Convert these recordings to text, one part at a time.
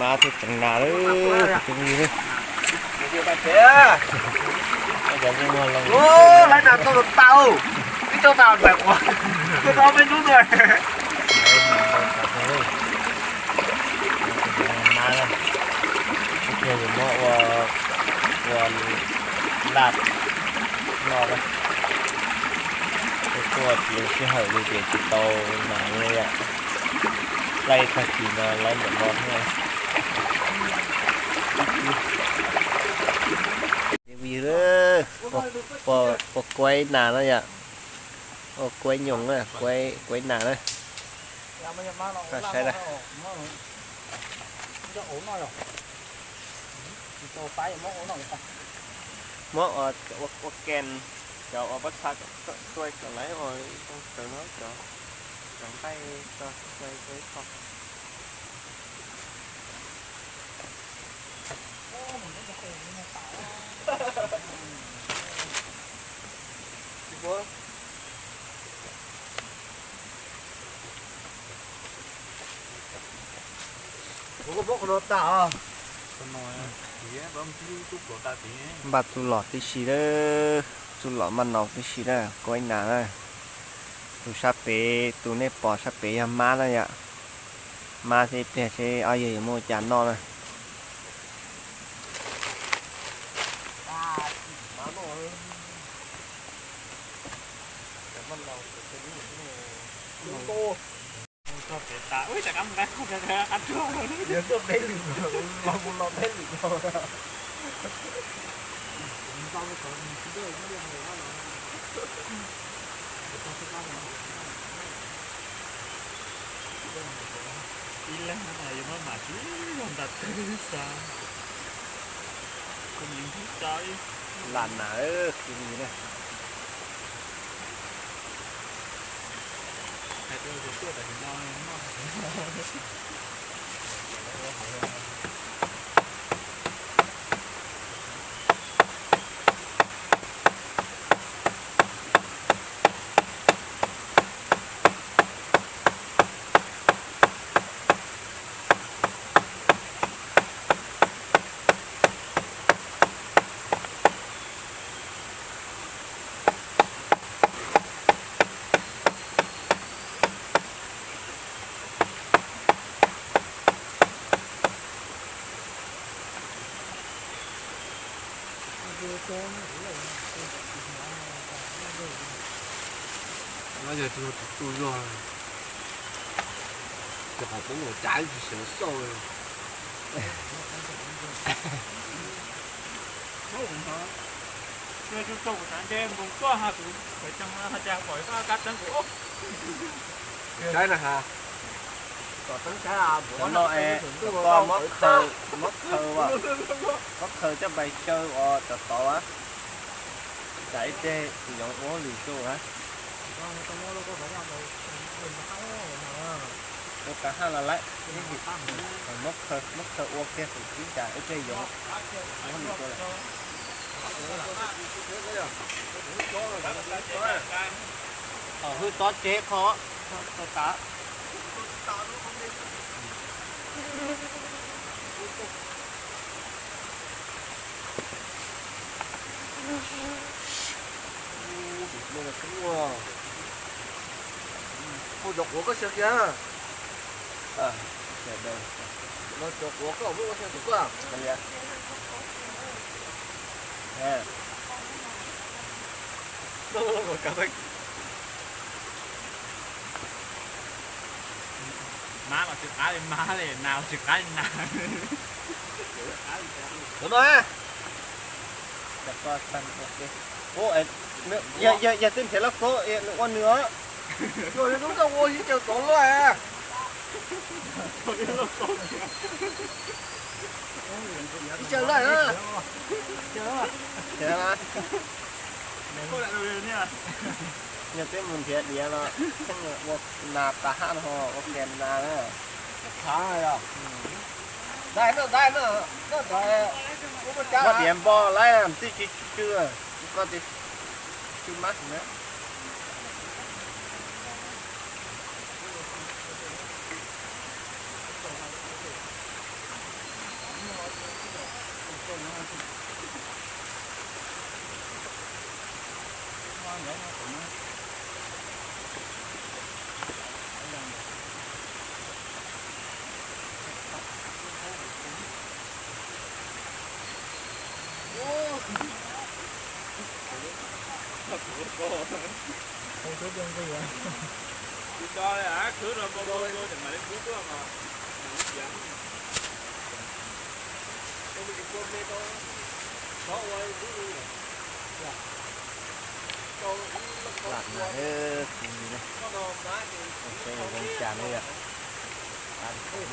Mas thiaj tseev nas lawm, tus phooj ywg. Lawv nas tau tau, ib co tas npam quav, tus no peb hnub tuaj. Mas na, ib pliag yuav muab ua, ua laj noj na. Tuaj tsis zoo sij hawm li ces tsis tau nas li yom. Laj tag kis no lawv mam noj thiab. Phooj ywg, puas kuaib nas no yom? Ua kuaib nyoos na, kuaib nas na. Koj saib na. Muab ua, ua kes, cov uas pob txha tuaj cov lawv ua ib tug tawv no cov, cov nqaij tso tuaj ib qho. Npaj tub los tib si lawm, tub los maj naus tib si na, kuaib nas na. Tus sab pem, tus nej pom sab pem yog mab na yom. Mab thiab ib pliag seb ob yawg yuav muab ua cas noj na. Ib leeg no yuav muab mam tib zoo ntas twg xav. Lam nas kwv li na. No yog tus no tus tub zog, ces qhov poob mus cav tsis sawv xauj. Kuv tsaug kuv xav nce npoo tuaj ha kuv pem tseeg ha cas pom kab tseeb kuv. Saib na ha. Cov no es koj muab khaws, muab khaws, muab khaws coj pais xyaw os cov tod a. Tsam ib tsam tsis yoov ua hauj lwm xwb a. Ua kav haj los lawm, muab khaws, muab khaws ua kiag ib tsam ib tsam yoov ua hauj lwm xwb lawm. Thaum hwj txob tseb qho tau tas. Ua cov quav koj xyaw kiag. Cov quav koj muab ua xyaw tus koj. Mab los tsis qab li mab li, nas los tsis qab li nas. Cov no, yog, yog twb nrhiav lauj kaub nws ua nws os. Ua ib caug tod lawm. Ib caug lawm. Yog twb mus nrhiav diav los ua nas tas haj no ua kiag nas na. Muab diav npo lawm twb tsis tsw, koj tias tsw mab na. Khwv rau nqi, khwv rau nqi, mam li khwv tuaj mas. Lam na, kuv li na, seb zoo cas na yom. Tsis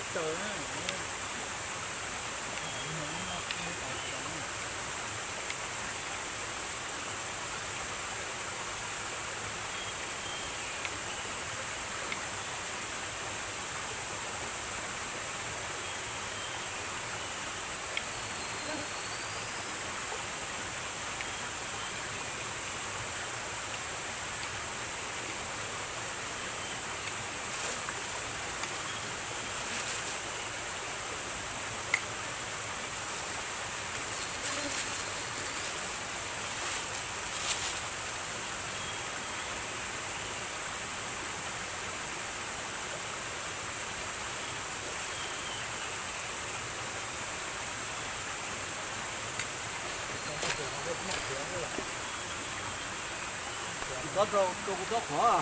txhob rau kuv txhob qhuav.